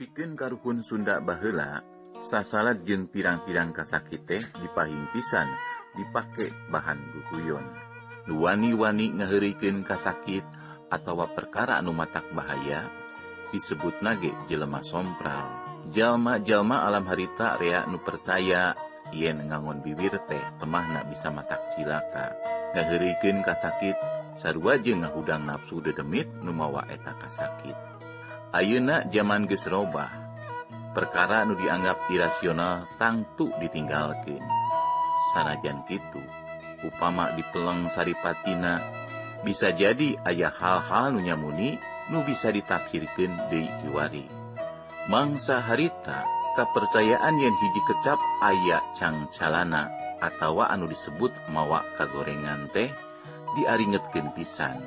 Pikeun karuhun Sunda baheula, sasalad jeung pirang-pirang kasakit teh dipahing pisan dipake bahan guguyon. Nu wani-wani ngaheurikeun kasakit atawa perkara anu matak bahaya disebutna ge jelema sompral. Jalma-jalma alam harita rea nu percaya yen ngangon bibir teh temahna bisa matak cilaka. Ngaheurikeun kasakit sarua jeung ngahudang nafsu dedemit nu mawa eta kasakit. Ayeuna jaman geus robah, perkara nu dianggap irasional tangtu ditinggalkeun. Sanajan kitu, upama dipeleng saripatina, bisa jadi aya hal-hal nu nyamuni nu bisa ditafsirkeun deui kiwari. Mangsa harita kapercayaan yen hiji kecap aya cangcalana atawa anu disebut mawa kagorengan teh diaringetkeun pisan.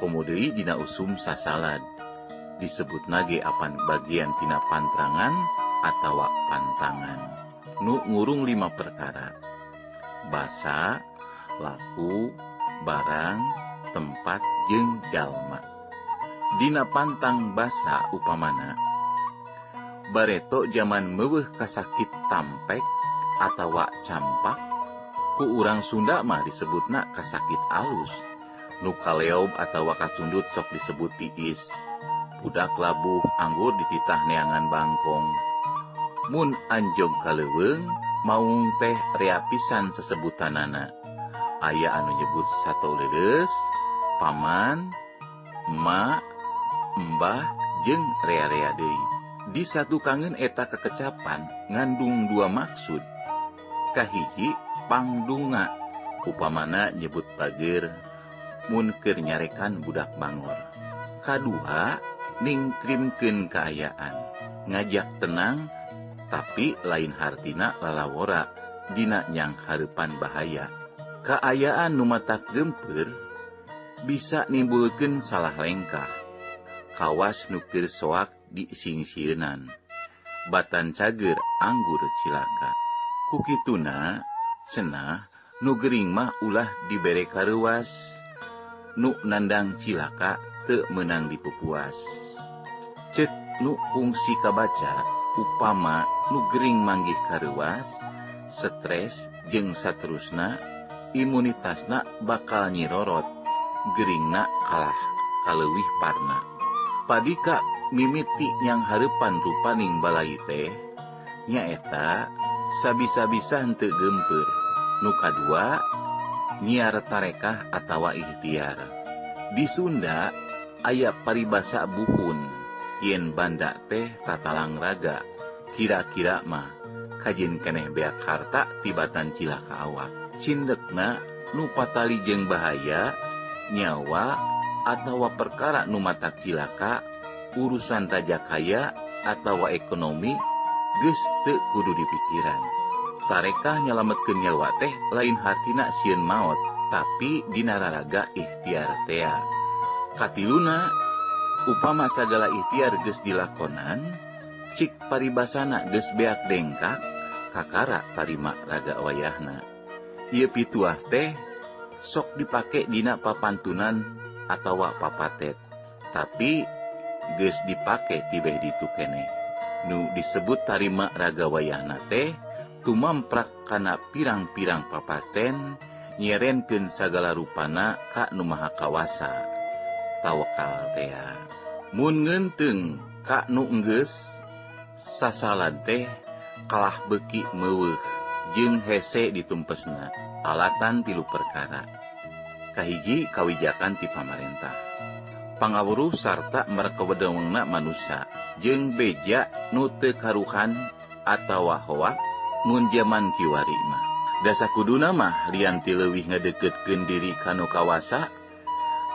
Komo deui dina usum sasalad disebut nage apan bagian tina pantrangan atawa pantangan nu ngurung 5 perkara: basa, laku, barang, tempat, jeung jalma. Dina pantang basa upamana bareto jaman meuweuh kasakit tampek atawa campak, ku urang Sunda mah disebutna kasakit alus. Nu kaleob atawa kacundut sok disebut tiis. Budak labuh anggur dititah neangan bangkong. Mun anjog kaleuweung maung teh rea pisan sesebutanana. Aya anu nyebut sato leuleus, paman, emak, embah jeung rea-rea deui. Di satu kangen eta kekecapan ngandung 2 maksud. Kahiji pangdunga, upamana nyebut bager mun keur nyarekan budak bangor. Kadua ningtrimkeun kaayaan, ngajak tenang tapi lain hartina lalawora dina nyang hareupan bahaya. Kaayaan nu matak gempeur bisa nimbulkeun salah lengkah. Kawas nu keur soak disingsieunan, batan cager anggur cilaka. Ku kituna cenah nu gering mah ulah dibere kareuwas, nu nandang cilaka teu meunang dipupuas. Cek nu kungsi kabaca, upama nu gering manggih kareuwas, stres jeung saterusna, imunitasna bakal nyirorot, geringna kalah kaleuwih parna. Padika mimiti yang hareupan rupaning balai teh nyaeta sabisa-bisa henteu geumpeur. Nu kadua nyiar tarekah atawa ikhtiar. Di Sunda aya paribasa buhun yen banda teh tatalang raga, kira-kira mah kajin keneh beak harta tibatan cilaka awak. Cindekna nu patali jeung bahaya nyawa atawa perkara nu matak cilaka, urusan rajakaya atawa ekonomi geus teu kudu dipikiran. Tarekah nyalametkeun nyawa teh lain hartina sieun maot, tapi dina raraga ikhtiar tea. Katiluna, upama sagala ikhtiar geus dilakonan, cik paribasana geus beak dengkak, kakara tarima raga wayahna. Ieu pituah teh sok dipake dina papantunan atawa papatet, tapi geus dipake tibeh ditu keneh. Nu disebut tarima raga wayahna teh tumamprak kana pirang-pirang papasten, nyerenkeun sagala rupana ka nu maha kawasa. Tawakal tea. Mun ngeunteung ka nu enggeus, sasalad teh kalah beuki meuweuh jeung hese ditumpesna. Alatan 3 perkara. Kahiji kawijakan ti pamarentah, pangawuruh sarta merkawedewengna manusa jeung beja nu teu karuhan atawa hoak mun jaman kiwari mah. Dasa kuduna mah lian ti leuwih ngadeukeutkeun diri ka nu kawasa,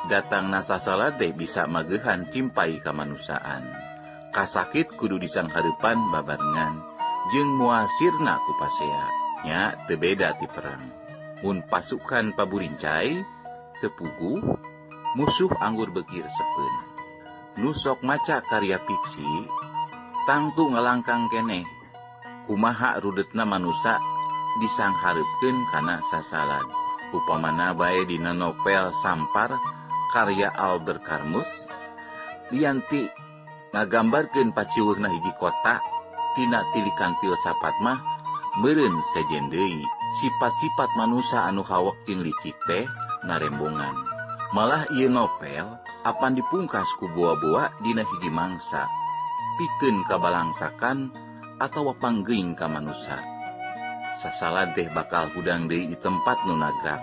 datangna sasalad teh bisa mageuhan cimpai kamanusaan. Kasakit kudu disanghareupan babarengan jeung muasirna ku pasea, nya teu beda ti perang. Mun pasukan paburincai teu puguh, musuh anggur beuki resepeun. Nu sok maca karya fiksi tangtu ngalangkang keneh kumaha rudetna manusa disanghareupkeun kana sasalad. Upamana bae dina novel Sampar karya Albert Camus, lianti Ngagambarkeun paciweuhna hiji kota tina tilikan filsafat mah meureun sejen deui. Sifat-sifat manusa anu hawek jeung licik teh narembongan. Malah ieu novel apan dipungkas ku boa-boa dina hiji mangsa, pikeun kabalangsakan atawa panggeuing ka manusa. Sasalad teh bakal hudang deui di tempat nu nagrak,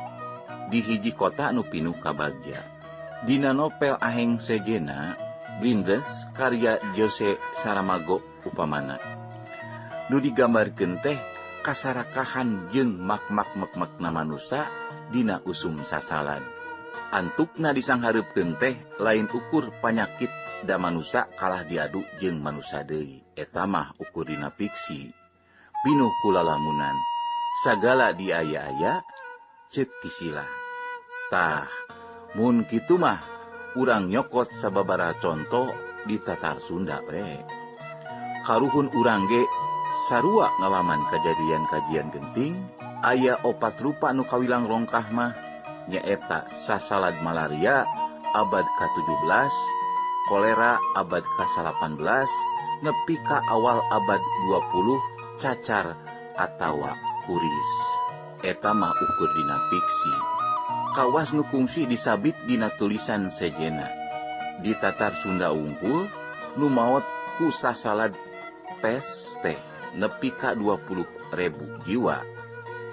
di hiji kota nu pinuh kabagja. Dina novel aheng sejena, Blinders karya Jose Saramago upamana. Nu digambarkeun teh kasarakahan jeung mak-mak-mek-mekna manusa dina usum sasalad. Antukna disanghareupkeun teh lain ukur panyakit da manusa kalah diadu jeung manusa deui. Eta mah ukur dina fiksi. Pinuh ku lalamunan. Sagala diaya-aya ceuk kisilah. Tah, mun kitu mah urang nyokot sababaraha conto di Tatar Sunda we. Karuhun urang ge sarua ngalaman kajadian-kajian genting, aya opat rupa nu kawilang rongkah mah, nyaeta sasalad malaria abad ka-17, kolera abad ka-18, nepi ka awal abad 20 cacar atawa kuris. Eta mah ukur dina fiksi. Kawas nu kungsi disabit dina tulisan sejena. Di Tatar Sunda unggul nu maot ku sasalad pes teh nepi ka 20.000 jiwa.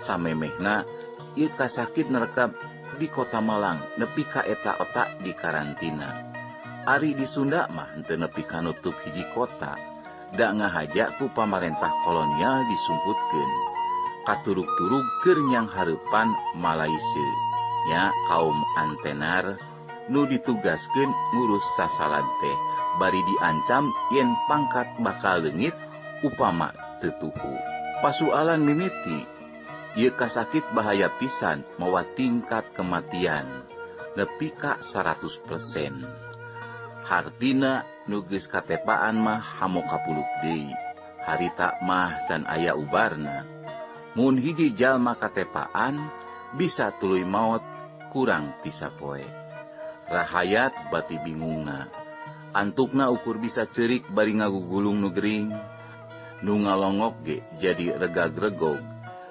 Samemehna ieu kasakit nerekap di Kota Malang nepi ka eta otak di karantina. Ari di Sunda mah henteu nepi ka nutup hiji kota, da ngahaja ku pamarentah kolonial disumputkeun. Katurug-turug keur nyanghareupan Malaysia. Nya kaum antenar nu ditugaskeun ngurus sasalad teh bari diancam yen pangkat bakal leungit upama teu tuhu. Pasualan mimiti ieu kasakit bahaya pisan mawa tingkat kematian nepi ka 100%. Hartina nu geus katepaan mah hamo kapuluk deui. Harita mah can aya ubarna. Mun hiji jalma katepaan bisa tuluy maot kurang ti sapoe. Rahayat bati bingungna. Antukna ukur bisa ceurik bari ngagugulung nu gering. Nu ngalongok ge jadi regag-regog.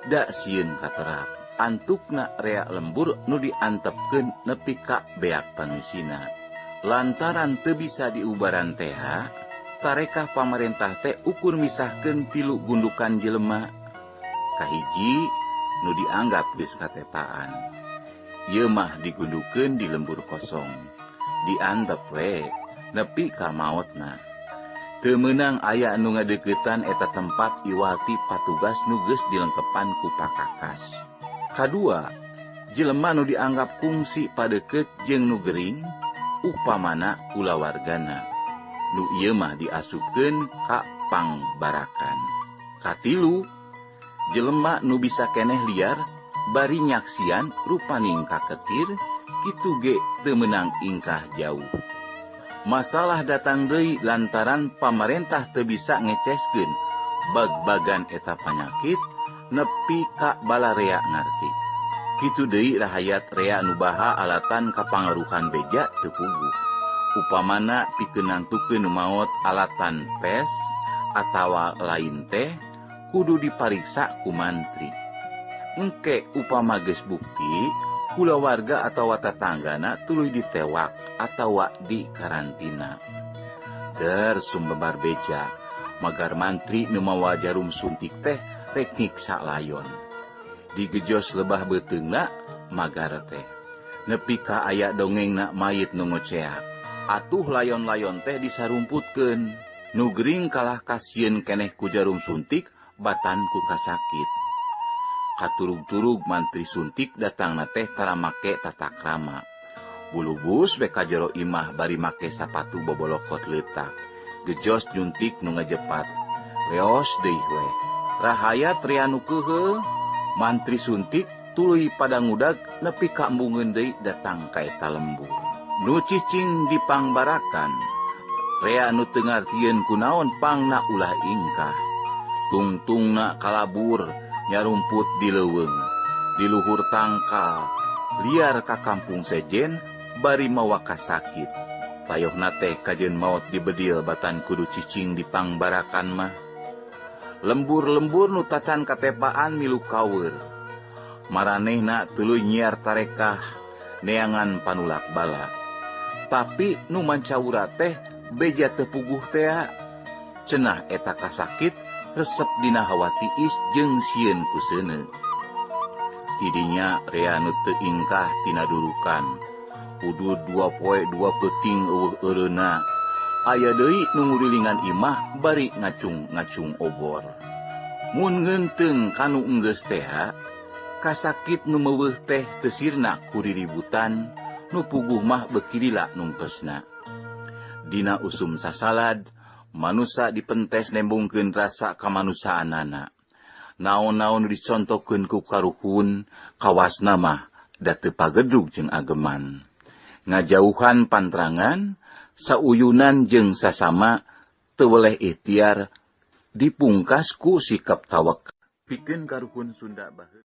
Da sieun katerap. Antukna rea lembur nu diantepkeun nepi ka beak pangisina. Lantaran teu bisa diubaran teha, tarekah pamarentah teh ukur misahkeun tilu gundukan jelema. Kahiji nu dianggap geus katepaan. Ieu mah digundukeun di lembur kosong. Diantep we nepi ka maotna. Teu meunang aya nu ngadeuketan eta tempat iwati patugas nu geus dilengkepan ku pakakas. Kadua, jelema nu dianggap kungsi padeukeut jeung nu gering, upamana kulawargana. Nu ieu mah diasupkeun ka pangbarakan. Katilu, jelema nu bisa keneh liar bari nyaksian rupaning kaketir, kitu ge teu meunang ingkah jauh. Masalah datang deui lantaran pamarentah teu bisa ngeceskeun bag-bagan eta panyakit nepi ka balarea ngarti. Kitu deui rahayat rea nu baha alatan kapangaruhan beja teu puguh. Upamana pikeun nangtukeun nu maot alatan pes atawa lain teh kudu dipariksa ku mantri. Engke upama geus bukti, kulawarga atawa tatanggana tuluy ditewak atawa dikarantina. Der sumbebar beja, magar mantri nu mawa jarum suntik teh rek nyiksa layon. Digejos lebah beuteungna magar teh. Nepi ka aya dongengna mayit nu ngoceak. Atuh layon-layon teh disarumputkeun. Nu gering kalah kasieun keneh ku jarum suntik batan ku kasakit. Katurug-turug mantri suntik datangna teh tara make tata krama. Bulubus we ka jero imah bari make sapatu bobolokot leutak. Gejos nyuntik nu ngajepat. Leos deui we. Rahayat rea nu keuheul, mantri suntik tuluy pada ngudag nepi ka embungeun deui datang ka eta lembur. Nu cicing dipangbarakan. Rea nu teu ngartieun kunaon pangna ulah ingkah. Tungtungna kalabur nyarumput di leuweung, di luhur tangkal, liar ka kampung sejen bari mawa kasakit. Payohna teh kajeun maot dibedil batan kudu cicing di pangbarakan mah. Lembur-lembur nu tacan katepaan milu kaweur. Maranehna tuluy nyiar tarekah neangan panulak bala. Tapi nu mancawura teh beja teu puguh tea. Cenah eta kasakit resep dina hawa tiis jeung sieun ku seuneu. Tidinya rea nu teu ingkah tina durukan. Udud 2 poe 2 peuting eueuh eureuna. Aya deui nu ngurilingan imah bari ngacung-ngacung obor. Mun ngeunteung kanu enggeus tea, kasakit nu meuweuh teh teu sirna ku riributan, nu puguh mah beuki lila nungkesna. Dina usum sasalad, manusa dipentes nembungkeun rasa kamanusaanana. Naon-naon nu dicontohkeun ku karuhun, kawasna mah da teu pagedrug jeung ageman. Ngajauhan pantrangan, sauyunan jeung sasama teu weleh ikhtiar dipungkas ku sikap tawakal. Pikeun karuhun Sunda baheula.